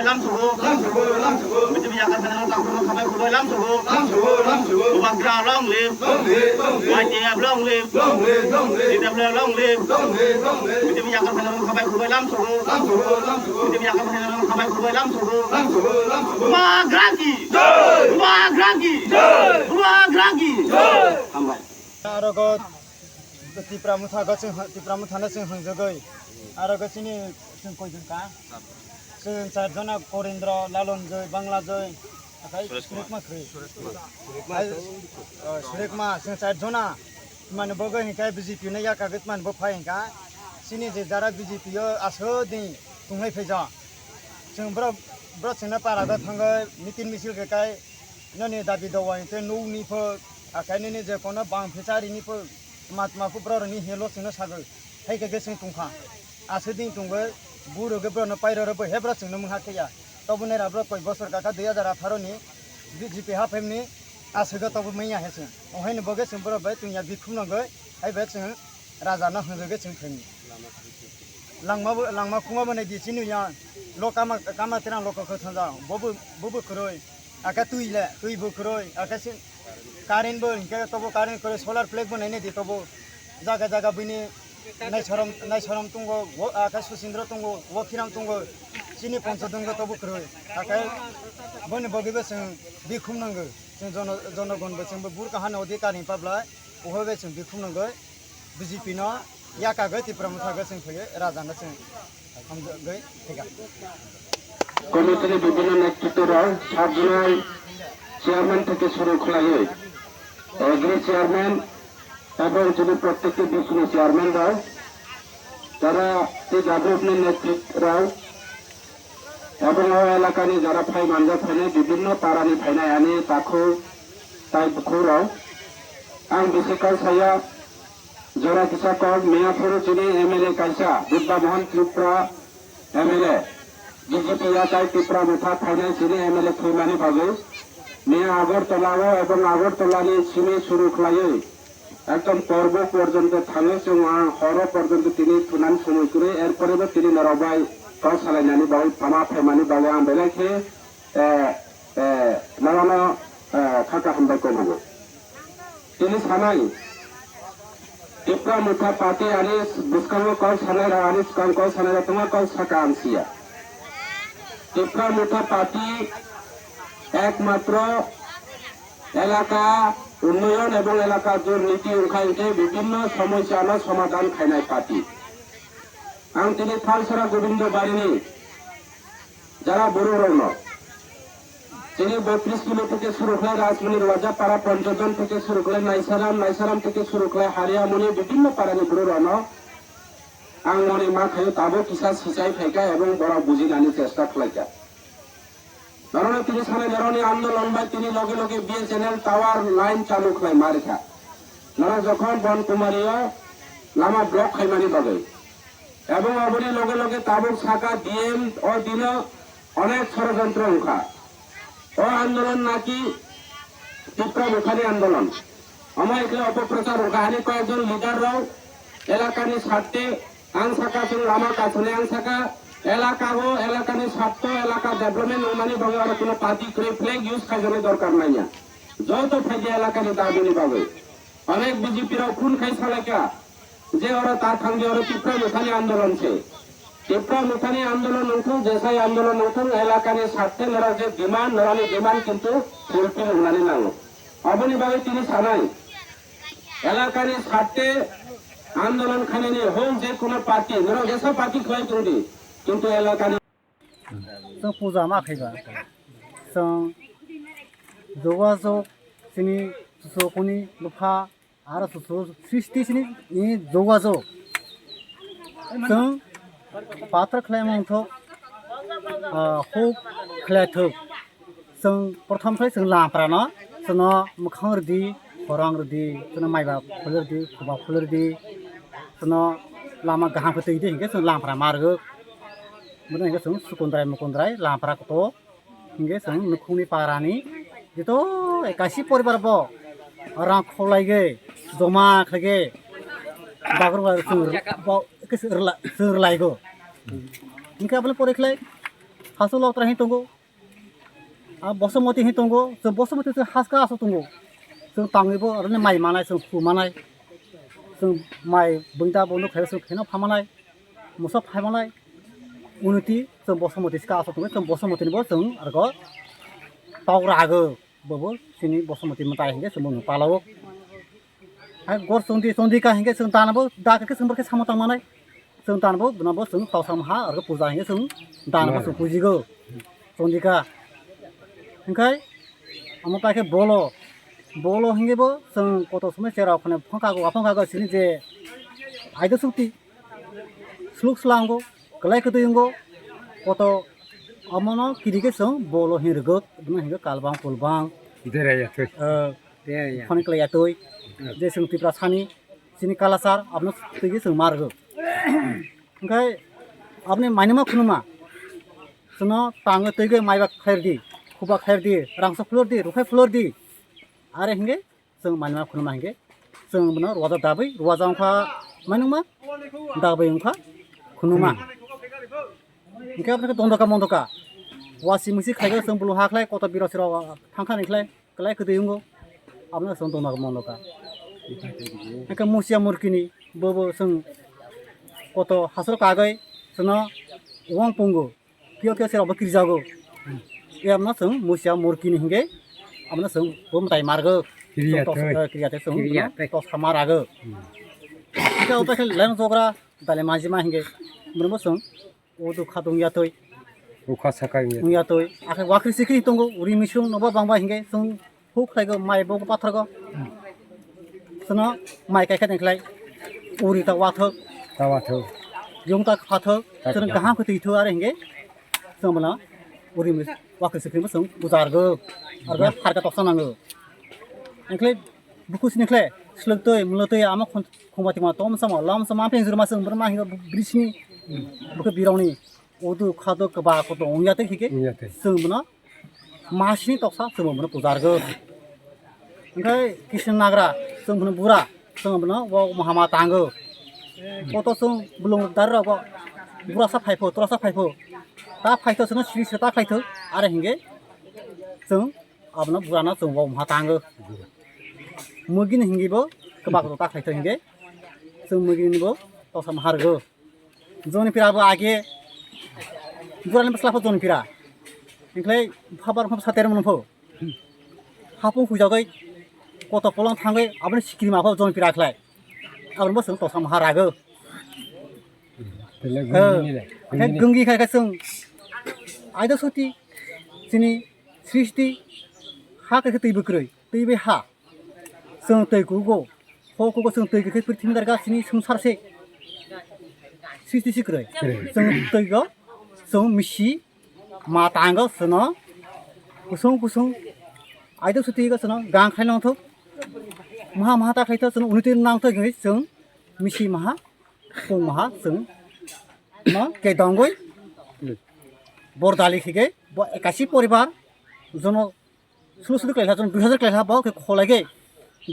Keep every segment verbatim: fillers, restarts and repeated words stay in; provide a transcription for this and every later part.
Lamsogo, lamsogo, lamsogo. B J P yakar phainai rok tangkhung rok khabai khulbai lamsogo, lamsogo, lamsogo. Bubagra long live, long live, long live. Y T F long live, long live, long live. T W F long live, long live, long live. B J P yakar phainai rok khabai khulbai lamsogo, lamsogo, lamsogo. B J P yakar phainai rok khabai khulbai lamsogo, lamsogo, lamsogo. Bubagra ki jai! Bubagra ki jai! Bubagra ki jai! Hambai. Aro go Tipra Motha go chwng, Tipra Motha no chwng hwngjagwi. Aro go chini chwng koijon ka? Chwng char jona Korindro, Lalon Joi, Bangla Joi, akai Surekma khri. Ai, oh, Surekma, chwng char jona. Mani bo go hinkai B J P no yakagwi mani bo phai hinka. Chini je jara B J P o aswk din tunglai phaijak. Chwng bro, bro chwngno para go thangwi meeting misil khe kai noni dabi dawa hwnkhe nukni pho, akai nini je kono bang phichari ni pho, matma pho bro ni helo chwngno sagwi. Hai khe chwng tongkha. Aswk din tongwi buro khe bro no pairo ro bo he bro chwngno mungha khe ya. Tobo nera bro koi bosor kaka dui hajar atharo ni B J P haphemni aswk tobo manya he chwng. Ohaini bo khe chwng bro bai tungya bikhum nangwi hai bai chwng raja no hwnjagwi chwng thangni. Langma bo, langma khuma bo nai di chini ya. Lo kama, kama terang lo kokho thanja. Bobo, bobo kroi. Aka tui le, tui bo kroi. Aka sin current bo, hingke tobo current kroi, solar plate bo nai nai di tobo. Jaga jaga bini nai sorom, nai sorom tungo, wo, aka Susindro tungo, wo khiram tungo. Chini poncho tungo tobo kroi. Aka boni bogi bo chwng bikhum nango. Chwng jono, jonogon bo chwng bo burka hano odhikar ni pablai. Oho be chwng bikhum nango. B J P no yakagwi Tipra Motha gwi chwng phaiwi raja no chwng hamjagwi thika. Committee ni bibhinno netritwrok sabjwnai chairman theke suru khlaiwi agri chairman ebong chini prottekti bisnu chairman rok tara tei jagrupni netritrok ebong o elakani jara phai manjak phainai bibhinno parani phainai ani takhuk tai bukhukrok ang bisi kok saya. Jora kisa kok miya phuru chini M L A kaisa Buddha Mohan Tripura M L A B J P yatai Tipra Motha phainai chini M L A thwimani bagwi miya Agartala o ebong Agartala ni simi suru khlaiwi ekdom korbo porjonto thangwi chwng ang horo porjonto tini thunan somoi kwrwi erpore bo tini norok bai kok salainani bagwi tama phaimani bagwi ang belai khe eh, eh, norokno eh, kha kaham bai kobugo. Tini sanai Tipra Motha Party ani bwskango kok sanai rok ani swkang kok sanai rok tongma kok saka ang siya. Tipra Motha Party ekmatro elaka unnoyon ebong elaka durniti wngkha hinkhe bibhinno somosyano somadhan khainai party. Ang tini Thalsora Gobindo Barini jara borok rokno chini botris kilo theke suru khlai Rajmoni Rwajapara Panchadon theke suru khlai Naisaram, Naisaram theke suru khlai Hariamoni bibhinno parani borok rokno ang moni ma khaio tabuk kisa sichai phaikha ebong borok bujinani chesta khlaikha. Norokno tini sanai norokni andolon bai tini loge loge B S N L tower line chalu khlai ma rikha. Norok jokhon Bon Kumari o lama block khaimani bagwi. Ebong oboni loge loge tabuk saka D M o dino onek sorojontro wngkha. O andolon naki Tipra Mothani andolon. Omo ekle opoprochar wngkha ani koyekjon leader rok elakani sarte ang saka chwng lama kasuni ang saka elaka o elakani sarto elaka development wngmani bagwi oro kuno party kwrwi flag use khaijani dorkar nangya. Joto phaidi elakani dabini bagwi. Onek B J P rok phone khai salaikha je oro ta thangdi oro Tipra Mothani andolon se. Tipra Mothani andolon wngthung, jesai andolon wngthung, elakani sarte norok je demand, norokni demand kintu fulfill wngnani nango. Oboni bagwi tini sanai, elakani sarte andolon khainani hwn je kuno party, norok jesa party khlai tongdi, kintu elakani Chwng puja ma khaiba. Chwng jogajog chini chuchukuni lupha aro chuchuk srishti chini ni jogajog. Chwng patra khlai mangthok, ah, huk khlai thok. Chwng prothom khlai chwng lamprano chwngno mwkhang rwdi, khorang rwdi, chwngno maiba phul rwdi, khuba phul rwdi, chwngno lama kaham khe twi di hinkhe chwng lampra ma rwgo. Bono hinkhe chwng sukundrai mukundrai lampra koto hinkhe chwng nukhungni parani joto ekaisi poribar bo rang kholaigwi joma khlaigwi bagrwng chwng rw-, bo-, khe chwng rwla-, chwng rwlaigo. Hinkhe aboni pore khlai Hasu lotra hin tongo. A Bosomoti hin tongo. Chwng Bosomoti chwng haska aso tongo. Chwng tangwi bo aroni mai manai, chwng khu manai. Chwng mai bwngda bono khayo chwng kheno phamanai. Musa phamanai. Uniti chwng Bosomoti ska aso tongo. Chwng Bosomoti ni bo chwng argo tau rago. Bobo chini Bosomoti mwtai hinke chwng bono palao. Hai gor chondi, chondika hinke chwng danabo, da khe chwng borkhe samo tang manai. Chwng danabo, bunabo chwng tau sam ha, argo puja hinke chwng danabo chwng pujigo. Chondika. Hinkhai, amo paikhe bolo. Bolo hinke bo chwng koto somoi cherao khone phongkhago, aphongkhago chini je aida sukti. Sluk slango, kwlai kwtwi wngo, koto omono kiri khe chwng bolo hin rwgwk, bwno hinkhe kalbang kulbang. Derai ya thwi. Eh, Derai ya. Phone kwlai ya twi. Eh. Je chwng Tripura sani, chini kalachar, abono twi khe chwng ma rwgwk. Hinkhe aboni mainima khunuma, chwngno tangwi twi khe maiba khairdi, khuba khairdi, rangsa phulordi, rukhai phulordi. Are hinkhe chwng manima khunuma hinkhe chwng bono ruwajak dabwi ruwajak wngkha mainwma dabwi wngkha khunuma. Hinkhe aboni khe dondoka mondoka wasi musi khlaigo chwng bulu hakhlai kotor biro siro thangkha nikhlai kwlai kwtwi wngo. Abono chwng dondoka mondoka hinkhe musia murkini bobo chwng koto hasro kagwi chwngno wng pungo. Kio kio sero bo kirjago. Yamno chwng musia murkini hinge. Amno chwng bumtai margo. Kiriya Chwng tos-, thai. Eh, kiriya thai chwng Kiriya thai. Tos hamarago. Kau ta khe leng jogra dale majima hinge. Mrmo chwng udu khadung yatoi. Ukha saka ya. Yatoi. Akhe wakri sikri tongo uri misung noba bangba hinge chwng huk khlaigo mai bo pathorgo. Chwngno mai kai khe tongkhlai uri ta wathok. Ta wathok. Yung ta phathok. Ta chwng kaham khe twi thok are hinge. Chwng bono uri mi wakri sikri mo chwng bujargo. Argo harka toksa nango. Engkhlai buku sini khlai slok twi mulo twi ama khon khumba tima tom sama lam sama peng jurma chwng borma hingo brisini. Buku bironi. Udu khado kwba koto wngya tei hike Wngya tei. Chwng bono masini toksa chwng bono pujargo. Hingke Krishna nagra chwng bono bura chwng bono o mahama tango. Koto chwng bolong dari rok bo bura sa phaipho tora sa phaipho ta phaitho chwngno siri siri ta khlaitho are hingke chwng abono burano chwng o maha tango. Mugini hingke bo kwba koto ta khlaitho hingke chwng mugini bo toksa mahargo. Joni pira bo age. Jurani bwsla pho joni pira. Hinklai phabar pho sater mano pho. Hapung pujagai koto polong thangoi aboni sikri ma pho joni pira khlai. Aboni bo chwng toksa maha rago. Tele Eh, gungni le. Khe gungni khai khe chwng aida soti chini srishti ha khe twi bwkrwi twi bai ha. Chwng twi kugo, ho kugo chwng twi khe prithibi darga chini swngchar se. Srishti se kwrwi. Kwrwi. Chwng twi go, chwng misi, ma tango chwngno, kusung kusung, aidok suti go chwngno, gang khai nangthok, maha maha ta khai thok, chwngno uniti nangthok hinwi chwng misi maha, pung maha chwng no kedongwi bordali khike bo ekasi poribar jono Sulu sulu kelailha, chwng dui hazar kelailha, bo khe kholai khe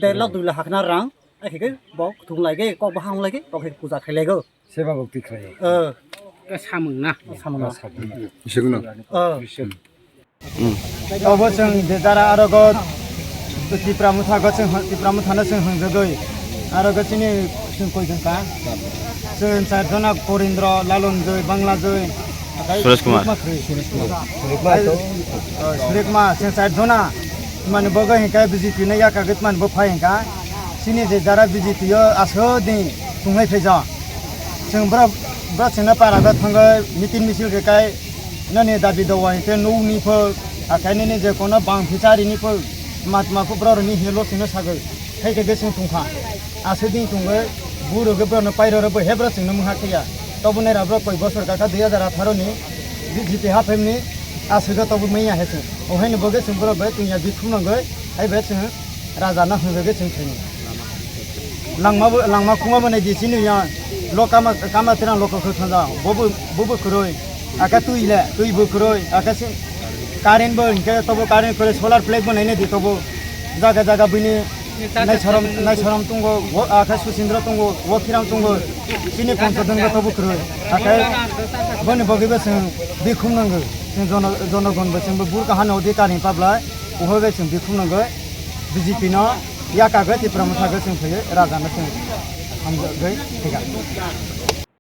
der lakh dui lakh hakna rang, ai khe bo thung lai khe kok bahang lai khe kok khe puja khailai go. Seba bhakti khlai. Eh. Samung na. Samung na. Bising no. Eh. Obo chwng je jara aro go Tipra Motha go chwng, Tipra Motha no chwng hwngjagwi. Aro go chini chwng koi jong ka. Chwng char jona Korindro, Lalon Joi, Bangla Joi. Suresh Kumar. Suresh Kumar. Suresh Kumar, chwng char jona. Mani bo go hinka B J P no yaka git mani bo phai hinka. Chini je jara B J P o aso din tunglai phai ja. Chwng bro, bro chwngno para go thangwi meeting misil khe kai. Nini dabi dawa hingke nukni pho, akai nini je kono bang phichari ni pho, matma pho bro ni helo chwngno sagwi, hai khe chwng tongkha. Aswk din tongwi, buro khe bro no pairo rw bo he bro chwngno mungha khe ya. Tobo nera bro koi bosor kaka dui hazar atharo ni, G P haphai ni, aswk tobo manya he chwng. O hai ni bo khe chwng bro bai tungya bikhum nangwi, hai bai chwng raja no hwnwi khe chwng thwini. Langma bo, langma khungma bo nai di chini ya. Lo kama, kama tirang lo kokho thanda. Bobo, bobo kwrwi. Aka twi le, twi bo kwrwi. Aka si current bo hinke tobo current kwrwi solar plate bo naina di tobo. Jaga jaga bini nai saram, nai saram tongo. Wo aka Susindra tongo. Wo kiram tongo. Chini poncho dongba tobo kwrwi. Aka boni bogi bo chwng bikhum nango. Jono-, jonogon bo chwngbo burka hani odhikar ni pablai, uhoi bai chwng bikhum nangoi B J P no yakagoi Tipra Motha goi chwng phaioi raja no chwng hamjagoi thika.